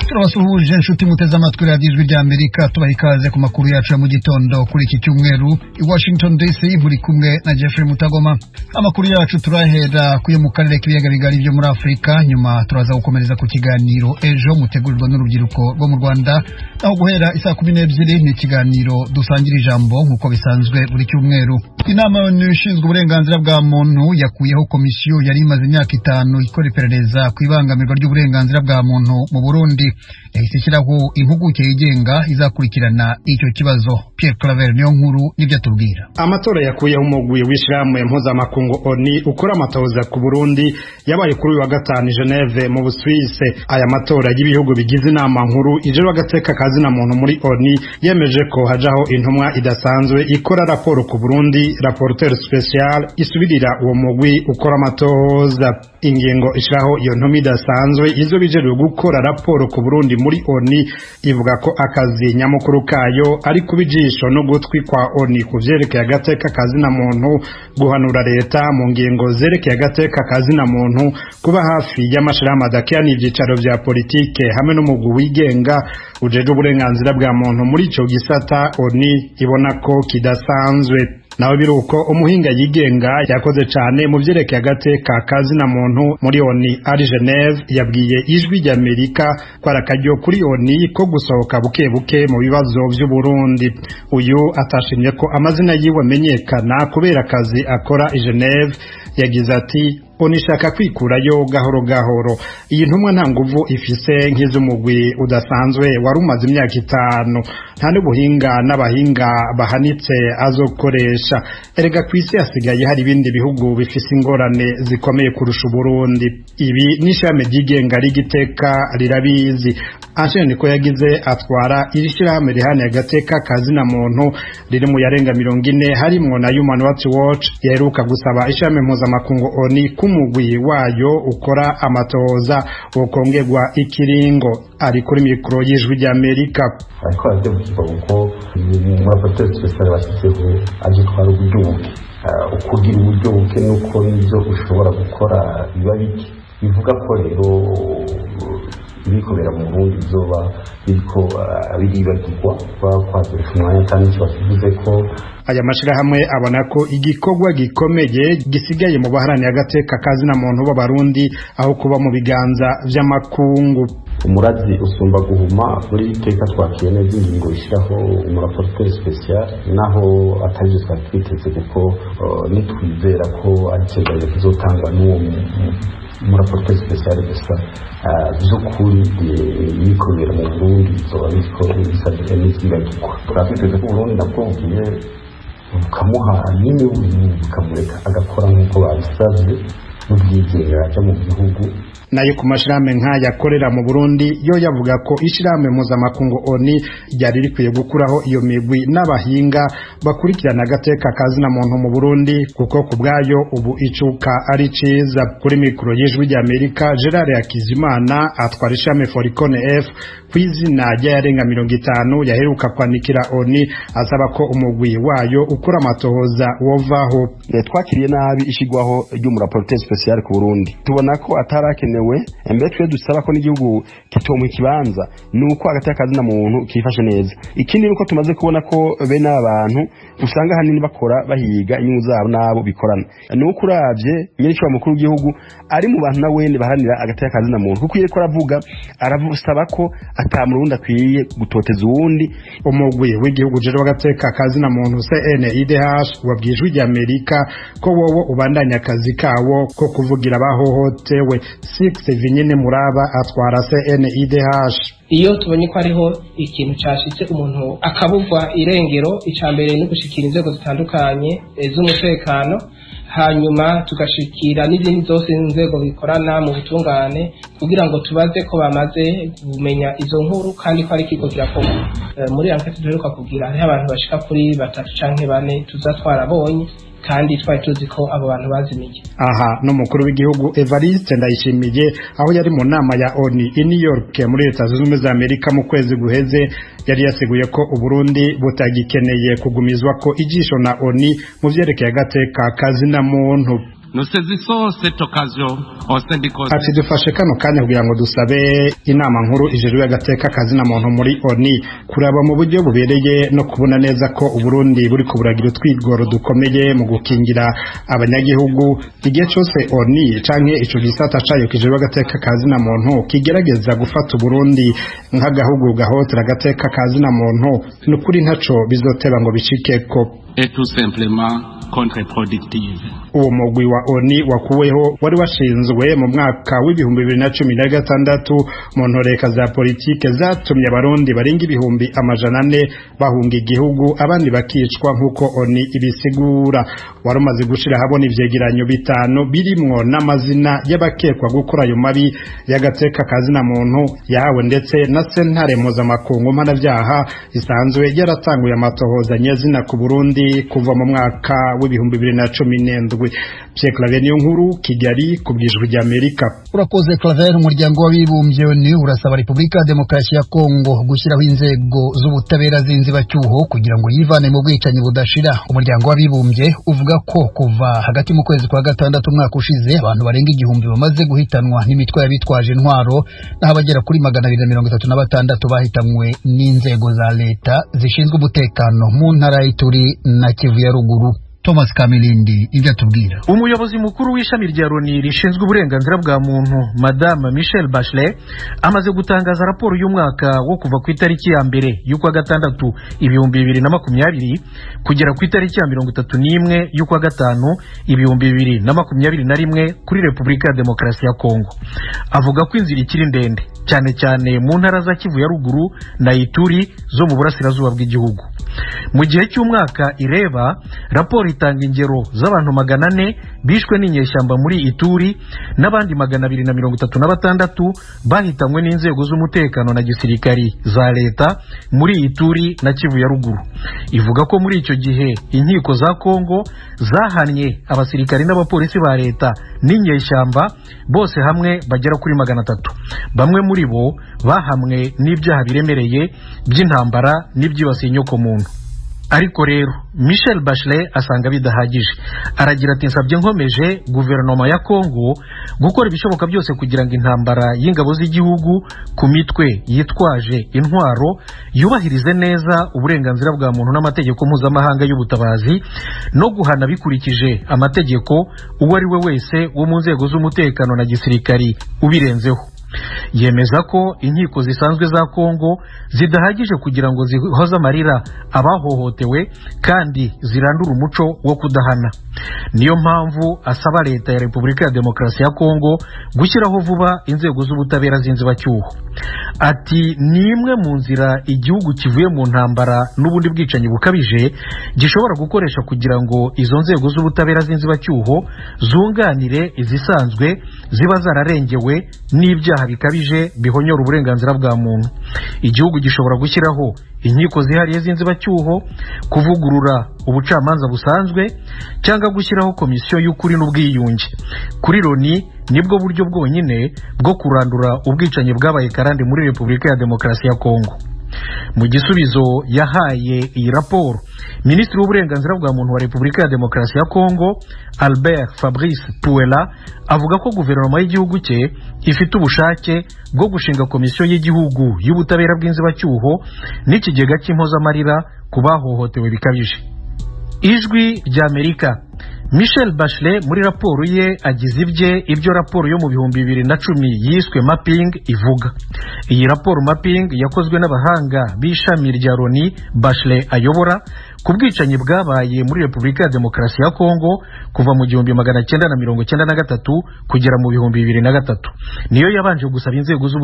Turabasuhuje inshuti muteze amatwi Radiyo Ijwi rya Amerika, tubaha ikaze ku makuru yacu ya mu gitondo kuri iki cyumweru. I Washington DC muri kumwe na Jeffrey Mutagoma. Amakuru yacu turahera kuyo mu karere k'ibiyaga bigari byo muri Afurika, nyuma turaza gukomereza ku kiganiro Ejo mutegurirwa n'urubyiruko rwo mu Rwanda, aho guhera isaa 12 ni ikiganiro Dusangira Ijambo nk'uko bisanzwe buri cyumweru. Inama ishinzwe uburenganzira bwa muntu yakuyeho komisiyo yari imaze imyaka 5 ikora iperereza ku ibangamirwa ry'uburenganzira bwa muntu mu Burundi. Yahise ishyiraho impuguke yigenga izakurikirana icyo kibazo. Pierre Claver niyo nkuru nibyo atubwira. Amatora yakuyeho umugwi w'ishirahamwe mpuzamakungu ONU ukora amatohoza ku Burundi yabaye kuri uyu wa gatanu i Geneve mu Busuwise. Aya matora y'ibihugu bigize inama nkuru ijejwe agateka ka zina muntu muri ONU yemeje ko hajaho intumwa idasanzwe ikora raporo ku Burundi, rapporteur spécial, isubirira uwo mugwi ukora amatohoza. Ingingo ishiraho iyo ntumwa idasanzwe izoba ijejwe gukora raporo ku Burundi muri ONU ivuga ko akazi nyamukuru kayo ari kuba ijisho n'ugutwi kwa ONU ku vyerekeye agateka ka zina muntu, guhanura leta mu ngingo zerekeye agateka ka zina muntu, kuba hafi y'amashirahamwe adakiranira ivyicaro vya politike hamwe n'umugwi wigenga ujejwe uburenganzira bwa muntu muri ico gisata ONU ibona ko kidasanzwe. Nawe biruko, umuhinga yigenga yakoze cane mu vyerekeye agateka ka zina muntu muri ONU ari Geneve yabwiye Ijwi ry'Amerika ko ari akaryo kuri ONU ko gusohoka buke buke mu bibazo vy'Uburundi. Uyu atashimye ko amazina yiwe amenyekana kubera akazi akora i Geneve yagize ati: "ONU ishaka kwikurayo gahoro gahoro. Iyi ntumwa nta nguvu ifise nk'iz'umugwi udasanzwe wari umaze imyaka 5, nta n'ubuhinga n'abahinga bahanitse azokoresha. Erega ku isi hasigaye hari ibindi bihugu bifise ingorane zikomeye kurusha Uburundi. Ibi n'ishami ryigenga rigiteka rirabizi." Anshe niko yagize atwara iri shirahamwe rihaniye agateka ka zina muntu riri mu yarenga 40, harimwo na Human Rights Watch, yaheruka gusaba ishami mpuzamakungu ONU k'umugwi wayo ukora amatohoza wokongerwa ikiringo. Ari kuri mikoro y'Ijwi ry'Amerika. Ariko arabyumva kuko umurapporteur spécial bashyizeho aje twara uburyo buke. Ukugira uburyo buke nuko n'ibyo ushobora gukora biba bike. Bivuga ko rero ibikorera mu Burundi bizoba biriko biribagirwa kwakoresha umwanya kandi icyo bakivuze ko. Aya mashirahamwe abona ko igikorwa gikomeye gisigaye mu baharaniye agateka ka zina muntu b'Abarundi aho kuba mu biganza vy'amakungu. Umurazi usumba guhuma. Muri iteka twakiye neza ingingo ishyiraho umurapporteur spécial, naho atari byo twari twiteze, kuko nitwizera ko ari icyegeranyo kizotangwa n'uwo murapporteur spécial gusa. By'ukuri ibikorera mu Burundi bizoba biriko bisabye n'ivyibagirwa. Twiteze ko Uburundi nabwo bugiye bukamuha n'imibu, bukamureka agakora nk'uko babisabye n'ubwigenge ajya mu gihugu. Nayo ku mashirahamwe nk'aya akorera mu Burundi, yo yavuga ko ishirahamwe mpuzamakungu ONU ryari rikwiye gukuraho iyo migwi n'abahinga bakurikirana agateka ka zina muntu mu Burundi, kuko ku bwayo ubu icuka ari ciza. Kuri mikoro y'Ijwi ry'Amerika, Gerard Hakizimana atwara ishami Foricone F ku izina ry'ayarenga 50 yaheruka kwandikira ONU asaba ko umugwi wayo ukora amatohoza wovaho. Twakiriye nabi ishigwaho ry'umurapporteur spécial ku Burundi, tubona ko atarakenewe. Mbere twe dusaba ko n'igihugu kitomuha ikibanza ni uko hagati y'akazi na muntu kifashe neza. Ikindi nuko tumaze kubona ko bene aba bantu usanga ahanini bakora bahiga inyungu zabo n'abo bikorana. Ni uko uravye nyir'icubahiro mukuru w'igihugu ari mu bantu nawene baharanira hagati y'akazi na muntu, kuko iyo ariko aravuga arasaba ko ata Murundi akwiye gutoteza uwundi. Umugwi w'igihugu ujejwe agateka ka zina muntu CNIDH wabwiye Ijwi ry'Amerika ko wowo ubandanya akazi kawo ko kuvugira abahohotewe. Six Vinyine Muraba atwara CNIDH. Iyo tubonye ko hariho ikintu cashitse, umuntu akabugwa irengero, ica mbere ni ugushikira inzego zitandukanye z'umutekano, hanyuma tugashikira n'izindi zose nzego bikorana mu butungane kugira ngo tubaze ko bamaze kumenya izo nkuru kandi ko ari ikigo kirakorwa. Muri enquête duheruka kugira, hariho abantu bashika kuri batatu canke bane tuza twarabonye kandi twari tuzi ko abo bantu bazimiye. Aha n'umukuru w'igihugu Evariste Ndayishimiye, aho yari mu nama ya ONU i New York muri Leta Zunze Ubumwe za Amerika mu kwezi guheze, yari yasiguye ko Uburundi butagikeneye kugumizwa ko ijisho na ONU mu vyerekeye agateka kazina muntu. Nous saisissons cette occasion au sein du Conseil. Ati dufashe kano kanya kugira ngo dusabe inama nkuru ijejwe agateka kazina muntu muri ONU kuraba mu buryo bubereye no kubona neza ko Uburundi buri kuburagira utwigoro dukomeye mu gukingira abanyagihugu. Igihe cyose ONU canke ico gisata cayo kijejwe agateka kazina muntu kigerageza gufata Uburundi nk'agahugu gahotera agateka kazina muntu, nukuri ntaco bizoteba ngo bicikeko. Est tout simplement contre-productive. Uwo mugwi wa ONU wakuweho wari washinzwe mu mwaka w'2016 mu ntoreka za politike zatumye abarundi barenga 400,000 bahunga igihugu, abandi bakicwa nk'uko ONU ibisigura. Wari umaze gushira habona ivyegeranyo 5 birimwo n'amazina y'abakekwa gukora ayo mabi y'agateka kazina muntu yahawe, ndetse na sentare mpuzamakungu mpanavyaha isanzwe yaratanguye amatohoza nyezina ku Burundi kuva mu mwaka w'2017. Pierre Claver Niyonkuru, Kigali, ku bw'Ijwi ry'Amerika. Urakoze Claver. Umuryango w'abibumbye ONU urasaba Repubulika ya Demokarasi ya Kongo gushyiraho inzego z'ubutabera z'inzibacyuho kugira ngo yivane mu bwicanyi budashira. Umuryango w'abibumbye uvuga ko kuva hagati mu kwezi kwa gatandatu umwaka ushize abantu barenga 1000 bamaze guhitanwa n'imitwe y'abitwaje intwaro, naho abagera kuri 236 bahitanywe n'inzego za leta zishinzwe umutekano mu ntara y'Ituri na Kivu ya ruguru. Thomas Kamilindi ibyo atubwira. Umuyobozi mukuru w'ishami rya Loni rishinzwe uburenganzira bwa muntu, Madame Michelle Bachelet, amaze gutangaza raporo y'umwaka wo kuva ku itariki ya 1 y'ukwa gatandatu 2020 kugera ku itariki ya 31 y'ukwa gatanu 2021 kuri Repubulika ya Demokarasi ya Kongo. Avuga ko inzira ikiri ndende, cyane cyane mu ntara za Kivu ya ruguru na Ituri zo mu burasirazuba bw'igihugu. Mu gihe cy'umwaka ireba, raporo itanga ingero z'abantu 400 bishwe n'inyeshyamba muri Ituri n'abandi 236 bahitanywe n'inzego z'umutekano na gisirikari za leta muri Ituri na Kivu ya ruguru. Ivuga ko muri icyo gihe inkiko za Kongo zahannye abasirikari n'abapolisi ba leta n'inyeshyamba bose hamwe bagera kuri 300. Bamwe muri bo bahamwe n'ibyaha biremereye by'intambara n'ibyibasiye inyokomuntu. Ariko rero Michelle Bachelet asanga bidahagije. Aragira ati nsabye nkomeje guverinoma ya Kongo gukora ibishoboka byose kugira ngo intambara y'ingabo z'igihugu ku mitwe yitwaje intwaro yubahirize neza uburenganzira bwa muntu n'amategeko mpuzamahanga y'ubutabazi, no guhana bikurikije amategeko uwo ari we wese wo mu nzego z'umutekano na gisirikari ubirenzeho. Yemeza ko inkiko zisanzwe za Kongo zidahagije kugira ngo zihoze amarira abahohotewe kandi zirandura umuco wo kudahana. Niyo mpamvu asaba leta ya Repubulika ya Demokarasi ya Kongo gushyiraho vuba inzego z'ubutabera z'inzibacyuho. Ati ni imwe mu nzira igihugu kivuye mu ntambara n'ubundi bwicanyi bukabije gishobora gukoresha kugira ngo izo nzego z'ubutabera z'inzibacyuho zunganire izisanzwe ziba zararengewe n'ibyaha bikabije bihonyora uburenganzira bwa muntu. Igihugu gishobora gushyiraho inkiko zihariye z'inzibacyuho, kuvugurura ubucamanza busanzwe, cyangwa gushyiraho komisiyo y'ukuri n'ubwiyunge. Kuri Loni nibwo buryo bwonyine bwo kurandura ubwicanyi bwabaye karande muri Repubulika ya Demokarasi ya Kongo. Mu gisubizo yahaye iyi raporo, Minisitiri w'uburenganzira bwa muntu wa Repubulika ya Demokarasi ya Kongo, Albert Fabrice Puela, avuga ko guverinoma y'igihugu cye ifite ubushake bwo gushinga komisiyo y'igihugu y'ubutabera bw'inzibacyuho n'ikigega cy'impozamarira ku bahohotewe bikabije. Ijwi ry'Amerika. Michelle Bachelet muri raporo ye agize ibye ibyo raporo yo mu 2010 yiswe Mapping ivuga. Iyi raporo Mapping yakozwe n'abahanga b'ishami rya Loni Bachelet ayobora ku bwicanyi bwabaye muri Repubulika ya Demokarasi ya Kongo kuva mu 1993 kugera mu 2003. Niyo yabanje gusaba inzego z'ubutabera